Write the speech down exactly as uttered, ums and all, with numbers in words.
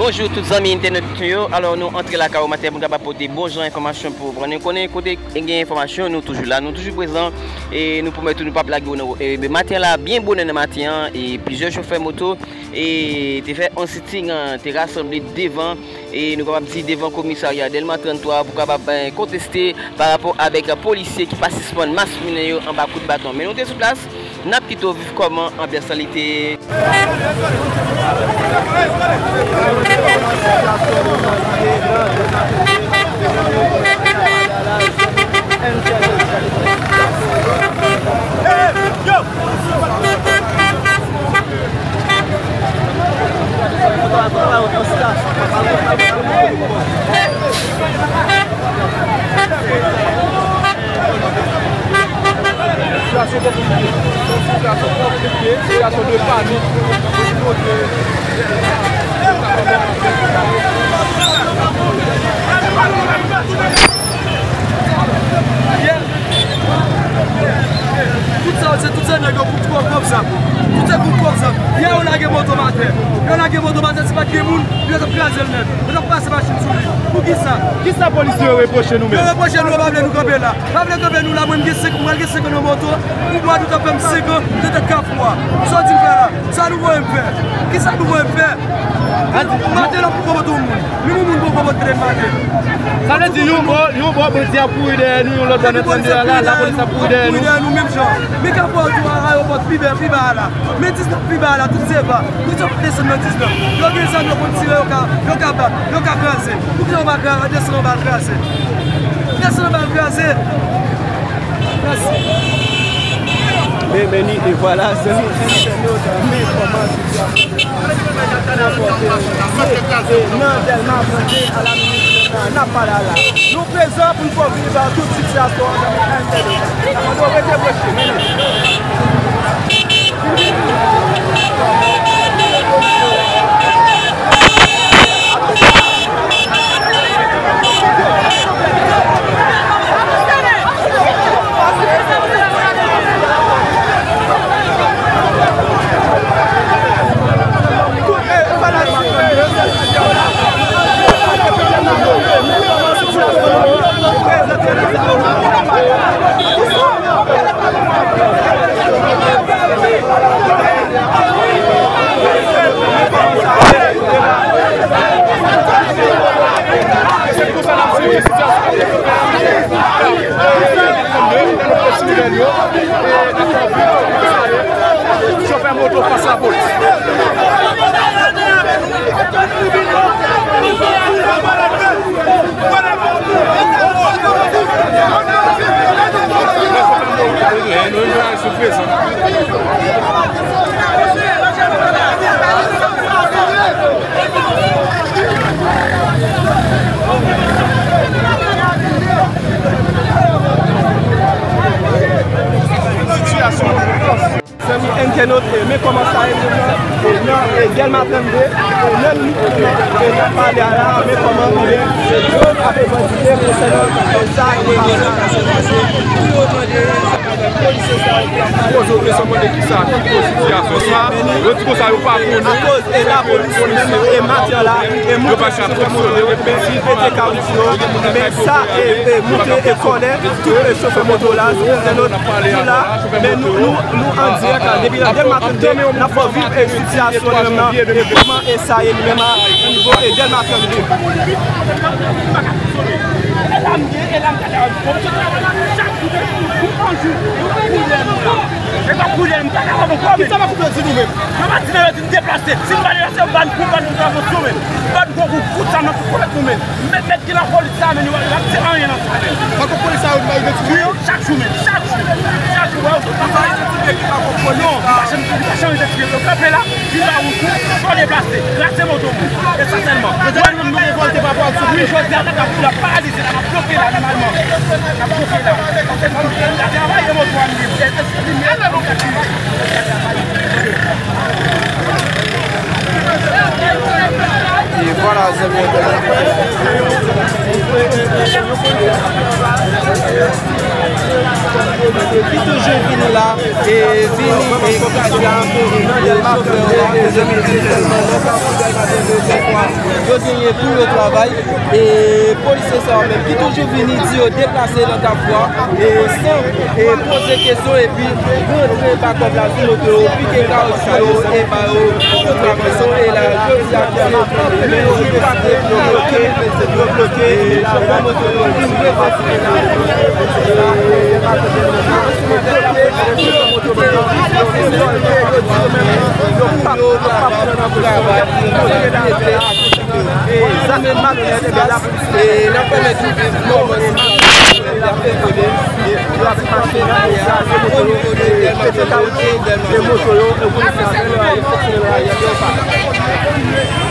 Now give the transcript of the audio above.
Bonjou tout zanmi entènèt nou yo. Alò, nou antre lakay ou maten pou n kapab pote bon jan enfòmasyon pou ou. Nou konnen kote gen enfòmasyon, nou toujou la, nou toujou prezan. E nou pwomèt ou nou p ap lage w nan. E maten la, byen bonè nan maten an, e plizyè chofè moto e te fè yon siting, te rasanble devan, e nou kapab di devan komisarya Dèlma trannntwa pou kapab, eh, konteste pa rapò avèk polisye ki pa sispann maspinen yo anba kout baton. Men nou te sou plas, n ap kite w viv kòman anbyans lan li te ye. Sitiyasyon twò konplike. Se yon sitiyasyon konplike, sitiyasyon de panik. Tout sa yo, se tout se nèg yo pou twò kòb sa. Tout se pou twò sa. Yè yo lage moto m atè. Yo lage moto m atè, se pa t gen moun, yo t ap kraze l nèt. Yo t ap pase machin sou li. Poukisa? Kisa polisye yo repwoche nou menm? Yo repwoche nou, yo pa vle nou kanpe la. Pa vle kanpe nou la, mwen m gen senk, mwen gen senk an nan moto. Pou mwa dout ap fè m senk an nan tèt kafou a. Sa w di m fè la? Sa nou voye m fè? Kisa nou voye m fè? Maten la pou konpòte yon moun. Menm yon moun pou konpòte tèt maten. Sa vle di yon bò, yon bò bandi ap kouri dèyè nou, yon lòt bò nan trannde a la, lapolis ap kouri dèyè nou. Kouri dèyè nou menm jan. Men kafou a tou a ayewopò pi bè, pi ba a la. Men diznèf pi ba a la, tout se va. Tout se pou desann nan diznèf. Yo gen zam, yo konn tire, yo ka, yo ka bat, yo ka kraze. Poukisa yo pa ka desann anba al kraze? Desann anba al kraze. Mèsi. Men, men ni, e vwala, zanmi entènot, men kòman sitiyasyon konpòte e, e nan Dèlma trannde a la minit n ap pale a la. Nou prezan pou n fè w viv tout sitiyasyon an, zanmi entènot. Mwen dwe rete branche, men Chofè moto fas lapolis. Sitiyasyon. Zanmi entènot, e, men kòman sa ye menm nan, e, nan, e, Dèlma trannde, e, nan limit menm nan, e, n ap pale a la, men kòman, e, yo ap revandike konsènan, e, sa ki pase a. Poze w kesyon, mande kisa ki koz sitiyasyon sa. Yo di konsa yo pa konnen. Akoz, e, lapolis menm, e, maten la, e, moute sou chofè moto yo, men li pete kawoutchou yo, men sa, e, e, moute, e, kòlè tout, e, chofè moto la, entènot, yo la. Men nou, nou, nou an dirèk la, depi nan Dèlma trannde, n ap fè w viv, e, sitiyasyon li menm nan, e kòman e sa ye li menm a, o nivo, e Dèlma trannde. E pa koulè m pa ka wè ankò, men. Kisa pa koulè di nou menm? Yo pa di nan yo di n deplase. Si n pa deplase, yo ban kou, ban nou travay sou men. Ban gwo kou, kout sa nan kou, koulè nou men. Mèt, mèt ki lapolis sa, men, yo pa di anyen nan sa, men. Pako polis sa yo pa idantifye yo? Chak jou, men, chak jou. Chak jou, wè, yo pa idantifye ki pako polis. Non, li pa janm, li pa janm idantifye. Yo kanpe la, li ba wout, fò deplase, rase moto moun. E sa sèlman. Yo di nou menm nou revòlte pa rapò ak sa. Wi, jodi a, n ap, n ap paralize la, n ap bloke la, nòmalman. N ap bloke la. Paske nou travay e moto a nou ye. E vwala, zanmi entènot. Ki toujou vini la, e vini, e ki la, e nan Dèlma frè yo la, e zanmi entènot. Yo genyen pou yo travay. E polisye sa yo menm ki toujou vini di yo deplase nan Kafou a, e san e poze kesyon, epi rantre bakòp la sou moto yo, pike kawoutchou yo, e ba yo pou yo travèse. E la jodi a ki se lendi, yo bloke, yo bloke chofè moto yo, vin revandike la. Yo di yo menm yo p ap pran nan prizon, yo p ap pran nan prizon. E zak malonèt, ebyen, lapolis, e, n ap pèmèt nou viv nòmal, e, y ap fè kole, e, y ap mache, y ap kraze moto yo, e, pete kawoutchou, e, moto yo, e, polisye yo, e, fonksyonè yo, yo pa.